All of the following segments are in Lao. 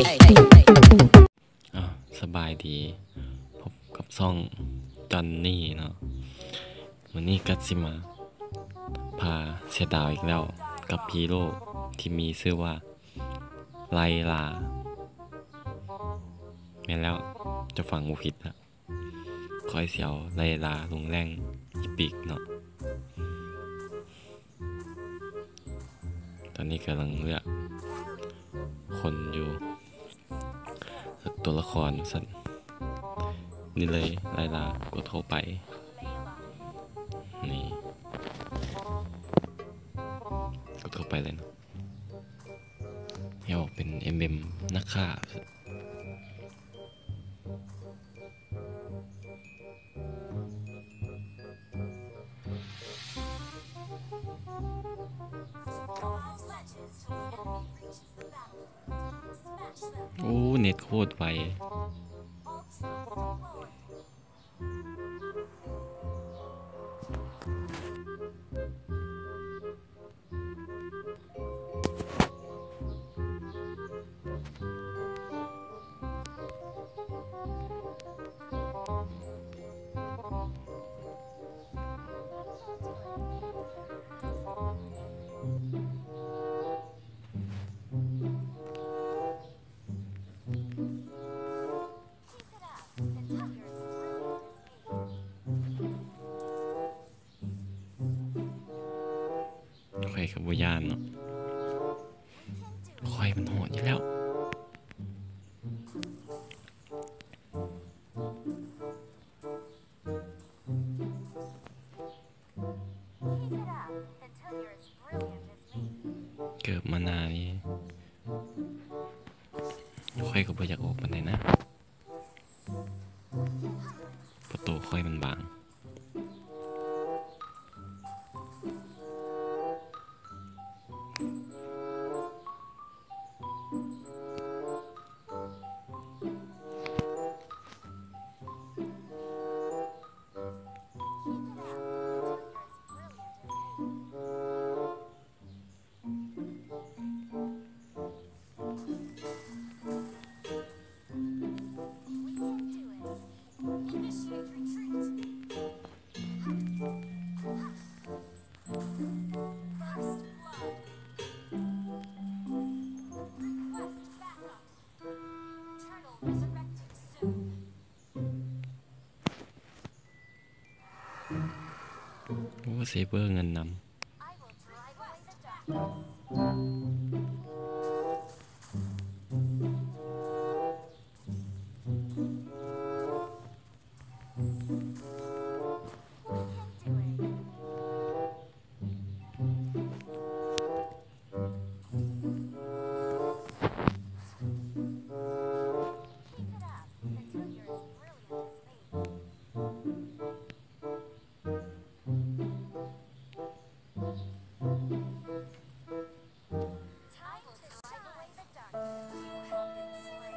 ອ້າວ ສະບາຍດີ ພົບກັບຊ່ອງຈອນນີເນາະ. ມື້ນີ້ກໍຊິມາພາເຊຍດາວອີກແລ້ວ ກັບຮີໂຣທີ່ມີຊື່ວ່າ ໄລລາ. ແມ່ນແລ້ວ ເຈົ້າຟັງບໍ່ຜິດນະ. ຂ້ອຍຊິເອົາໄລລາລົງແລ້ງອີພິກເນາະ. ຕອນນີ້ກຳລັງເລືອກຄົນຢູ່ ຕົວລະຄອນວ່າຊັ້ນ. ນີ້ເລີຍ ໄລລາ ກົດເຂົ້າໄປ ນີ້ ກົດເຂົ້າໄປເລີຍເນາະ. ໃຫ້ອອກເປັນເອັມເອັມນັກຂ້າ. ໂອ້ ເນັດໂຄດໄວ. ຂ້ອຍກໍບໍ່ຢ້ານເນາະ ຂ້ອຍມັນໂຫດຢູ່ແລ້ວ. ເກີບມານານີ້ ຂ້ອຍກໍບໍ່ຢາກອອກປານໃດນະ ເພາະໂຕຂ້ອຍມັນບາງ. ໂອ້ ເຊເບີເງິນນຳ.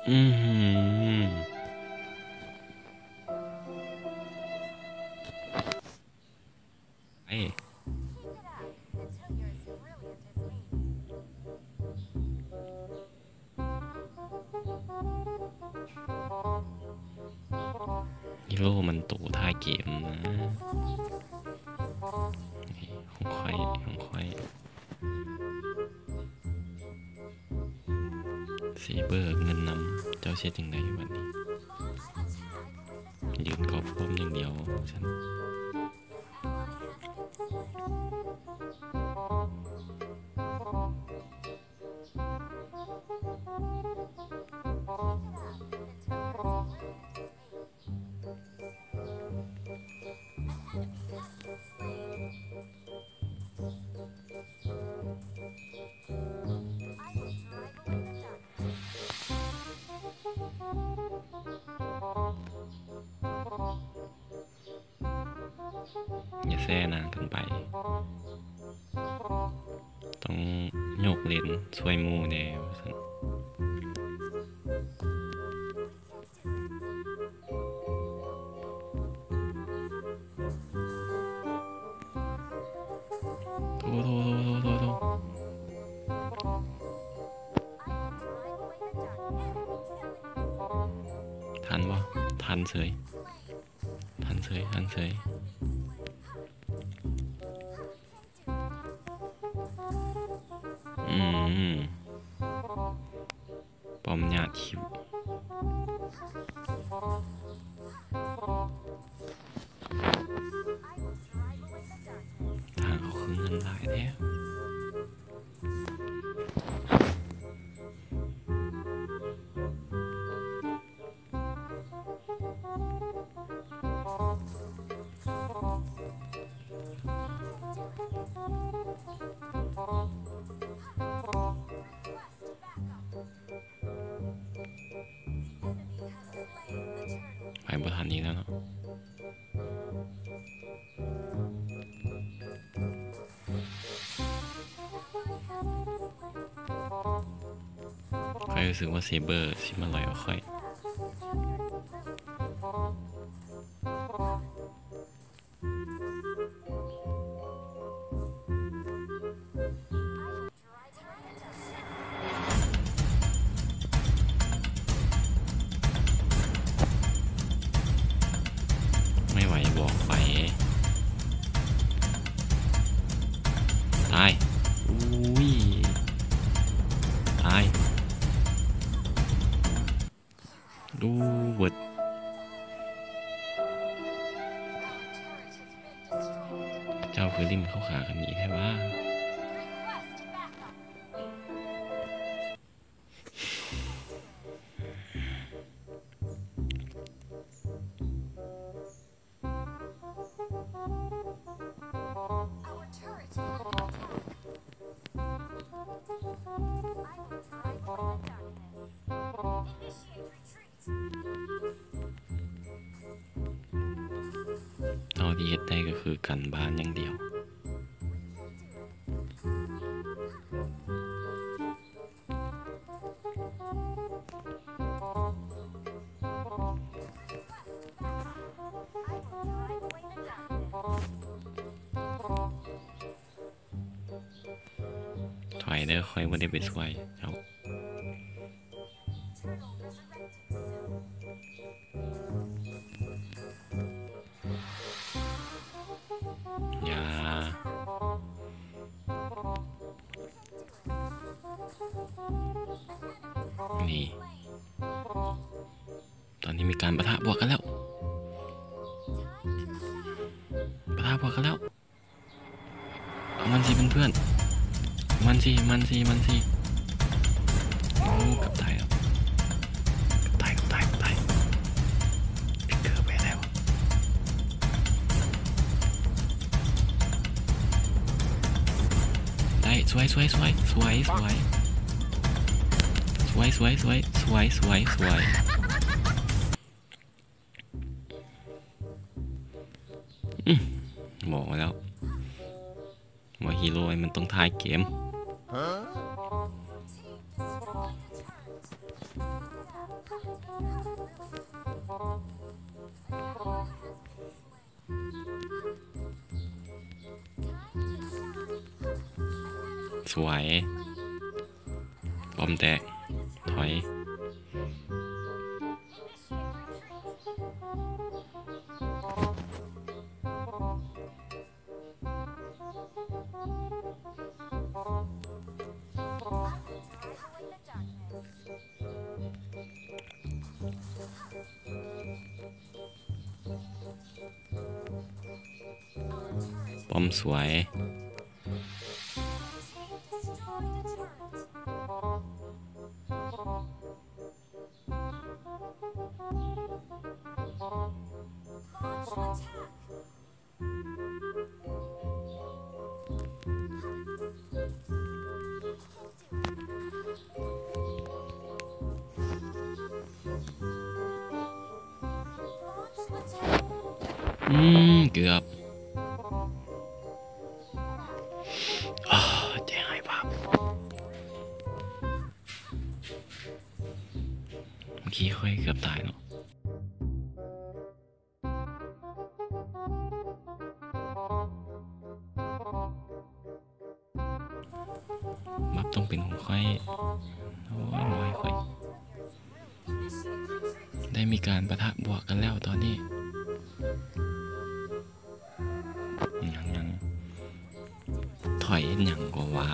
ອືຫື ໄອ້ ຮີໂຣມັນໂຕທ້າຍເກມນະ. ນີ້ຂອງຂ້ອຍ ຂອງຂ້ອຍ. ເຊເບີເງິນນຳ. ເຈົ້າຊິເຮັດຈັ່ງໃດບັດນີ້? ຢືນກອບໂຮມຢ່າງດຽວຊັ້ນ. ຢ່າແຊ່ນານເກີນໄປ. ຕ້ອງຍົກເລນຊ່ວຍໝູ່ແດ່ວ່າຊັ້ນ. ໂອ້ ໂອ້ ໂອ້ ໂອ້ ໂອ້. ທັນເສີຍ ທັນເສີຍ ທັນເສີຍ. ອືມ ປ້ອມຍາດທິ້ມ ທາງເຂົ້າຄືເງິນຫຼາຍແທ້. ໄປບໍ່ທັນອີກແລ້ວເນາະ. ຂ້ອຍຮູ້ສຶກວ່າເຊເບີຊິມາຫຼອຍກວ່າຂ້ອຍ. ໄມ່ໄຫວບອກໄປ. ຕາຍ. ອຸ້ຍ ຕາຍ. ດູເບິດ ເຈົ້າຄືຫຼິ້ນເຂົ້າຂາກັນດີແທ້ຫວາ. ເທົ່າທີ່ເຮັດໄດ້ກໍຄືກັນບ້ານຢ່າງດຽວ. ຖອຍເດີ ຂ້ອຍບໍ່ໄດ້ໄປຊ່ວຍເຈົ້າ. ຢ່າ ນີ້ ຕອນນີ້ມີການປະທະບວກກັນແລ້ວ ປະທະບວກກັນແລ້ວ. ເອົາມັນຊິເພື່ອນໆ ມັນຊິ ມັນຊິ ມັນຊິ. ໂອ້ ເກືອບຕາຍແລ້ວ ເກືອບຕາຍ ເກືອບຕາຍ ເກືອບຕາຍ. ພິກເກີໄປແລ້ວ ໄດ້ ສວຍ ສວຍ ສວຍ ສວຍ ສວຍ ສວຍ ສວຍ ສວຍ. ອືມ ບອກແລ້ວວ່າຮີໂຮ່ມັນຕ້ອງທ້າຍເກມ. ສວຍ ປ້ອມແຕກ ຖອຍ. ປ້ອມສວຍ. ອືມ ເກືອບ ອາ ໃຈຫາຍວາບ. ເມື່ອກີ້ຂ້ອຍເກືອບຕາຍເນາະ. ບັບຕ້ອງເປັນຂອງຂ້ອຍ. ໂອ້ຍ ບໍ່ໃຫ້ຂ້ອຍໄ ໄດ້ມີການປະທະບວກກັນແລ້ວຕອນນີ້. ຍັງ ຍັງ ຖອຍເຮັດຫຍັງກໍວ່າ.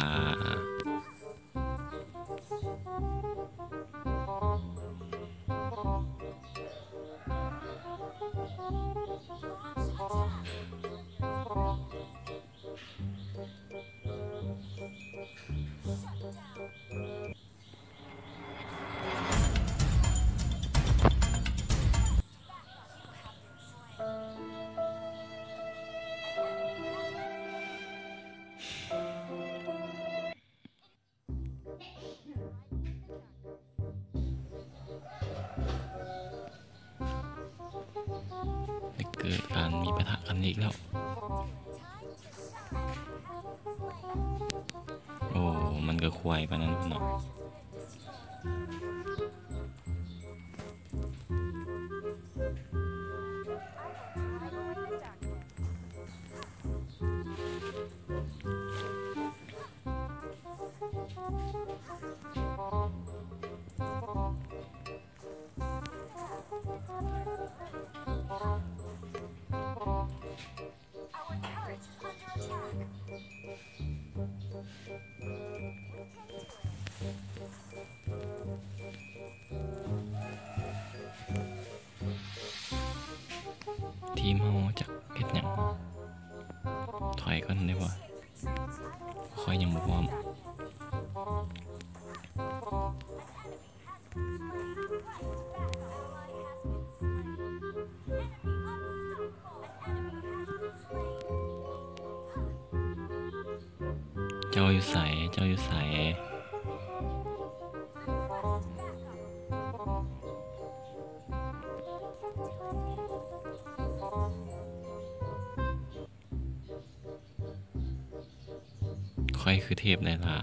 ໄດ້ເກີດການມີປະທະກັນອີກແລ້ວ. ໂອ້ ມັນກໍຄວາຍປານນັ້ນເນາະ. ທີມເຮົາຈັກເຮັດຫຍັງ? ຖອຍກ່ອນໄດ້ບໍ່? ຂ້ອຍຍັງບໍ່ພ້ອມ. ເຈົ້າຢູ່ໃສ? ເຈົ້າຢູ່ໃສ? ຂ້ອຍຄືເທບໄດລາ.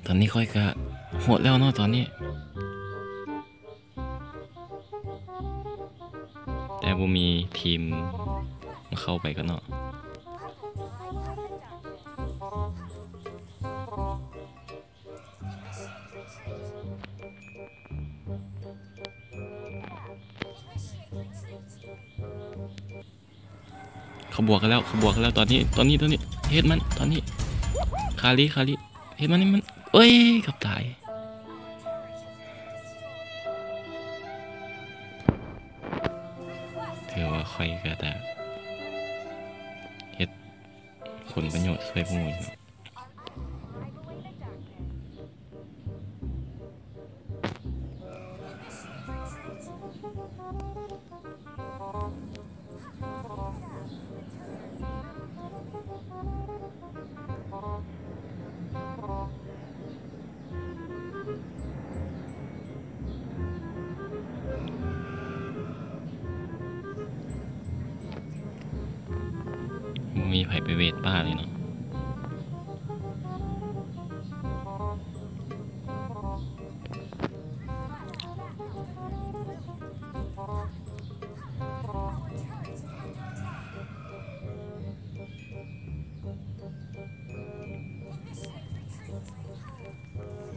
ຕອນນີ້ຂ້ອຍກະໂຫດແລ້ວເນາະຕອນນີ້. ແຕ່ບໍ່ມີທີມມາເຂົ້າໄປກັນເນາະ. ເຂົາບວກກັນແລ້ວ ເຂົາບວກກັນແລ້ວ ຕອນນີ້ ຕອນນີ້ ຕອນນີ້ ເຮັດມັນ ຕອນນີ້ ຄາລີ ຄາລີ ເຮັດມັນ ເຮັດມັນ ເອີຍ ເກືອບຕາຍ. ຖືວ່າຂ້ອຍກໍຈະເຮັດຜົນປະໂຫຍດຊ່ວຍພວກໝູ່ເນາະ. ບໍ່ມີໃຜໄປເວດປ່າເລີຍເນາະ.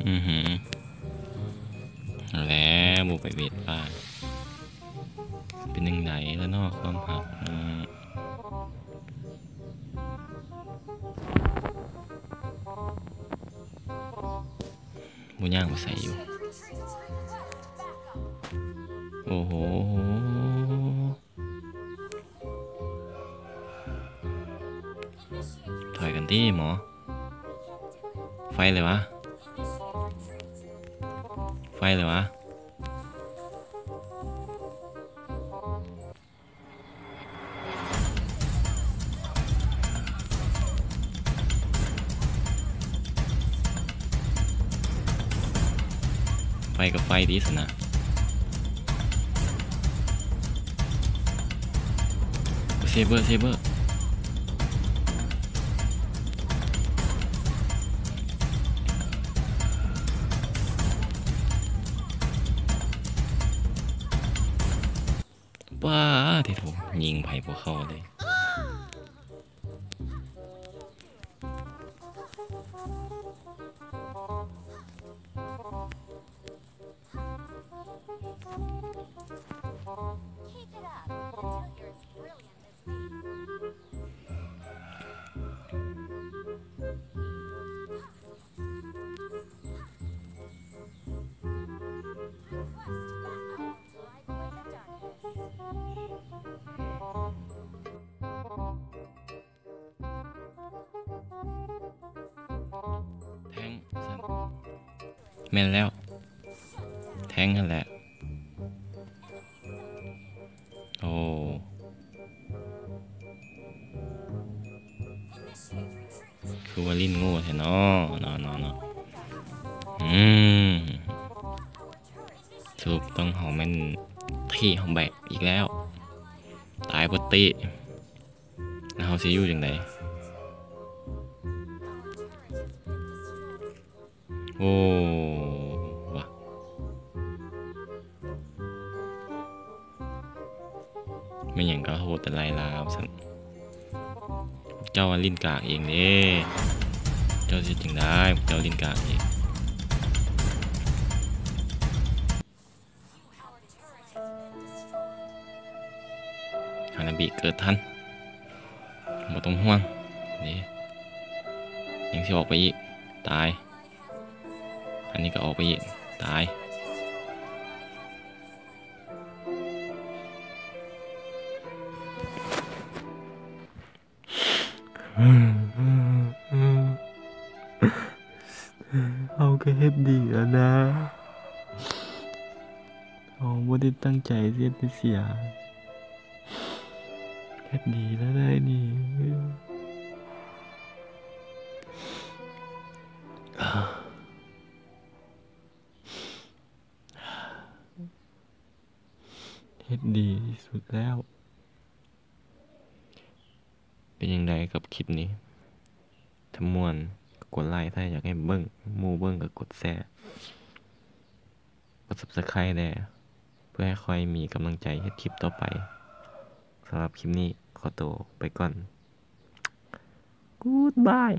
ອືຫື ແລ້ວບໍ່ໄປເວດປ່າ ເປັນຈັ່ງໃດລະເນາະ ຄວາມຮັກເນາະ. ບໍ່ຍ່າງໄປໃສຢູ່. ໂອ້ໂຫ ຖອຍກັນຕິໝໍ. ໄຟເລີຍຫວາ? ໄຟເລີຍຫວາ? ໄຟກໍໄຟຕິຊັ້ນນະ. ເຊເບີ ເຊເບີ. ປ້າດ ໂທ້ ຍິງໃຜບໍ່ເຂົ້າເລີຍ. Keep it up until you're as brilliant as me. ແທ້ງຊັ້ນ ແມ່ນແລ້ວ ແທ້ງຫັ້ນແຫຼະ. ໂອ້ ຄືວ່າຫຼິ້ນໂງ່ແທ້ເນາະ ເນາະ ເນາະ ເນາະ. ອືມ ສະຫຼຸບຕ້ອງເຮົາແມ່ນທີ່ເຮົາແບກອີກແລ້ວ ຕາຍບໍ່ຕິ ແລ້ວເຮົາຊິຢູ່ຈັ່ງໃດ? ໂອ້ ວ່າ ແມ່ນຫຍັງກໍໂຫດແຕ່ໄລ່ລ່າວ່າຊັ້ນ. ເຈົ້າວ່າຫຼິ້ນກາກເອງເດ້ ເຈົ້າຊິເຮັດຈັ່ງໃດ ເຈົ້າຫຼິ້ນກາກເອງ. ຮານາບິເກີດທັນ ບໍ່ຕ້ອງຫ່ວງເດ້ ຍັງຊິອອກໄປອີກ ຕາຍ. ອັນນີ້ກໍອອກໄປອີກ ຕາຍ. ເຮົາກໍເຮັດດີແລ້ວນະ ເຮົາບໍ່ໄດ້ຕັ້ງໃຈເຮັດໃຫ້ເສຍ ເຮັດດີແລ້ວໄດ໋ນີ້ ເຮັດດີທີ່ສຸດແລ້ວ. ເປັນຈັ່ງໃດກັບຄລິບນີ້? ຖ້າມ່ວນກໍກົດໄລ້, ຖ້າຢາກໃຫ້ເບິ່ງ ໝູ່ເບິ່ງກໍກົດແຊ ກົດ Subscribe ແດ່ ເພື່ອໃຫ້ຂ້ອຍມີກຳລັງໃຈເຮັດຄລິບຕໍ່ໄປ. ສຳລັບຄລິບນີ້ຂໍໂຕໄປກ່ອນ. Goodbye.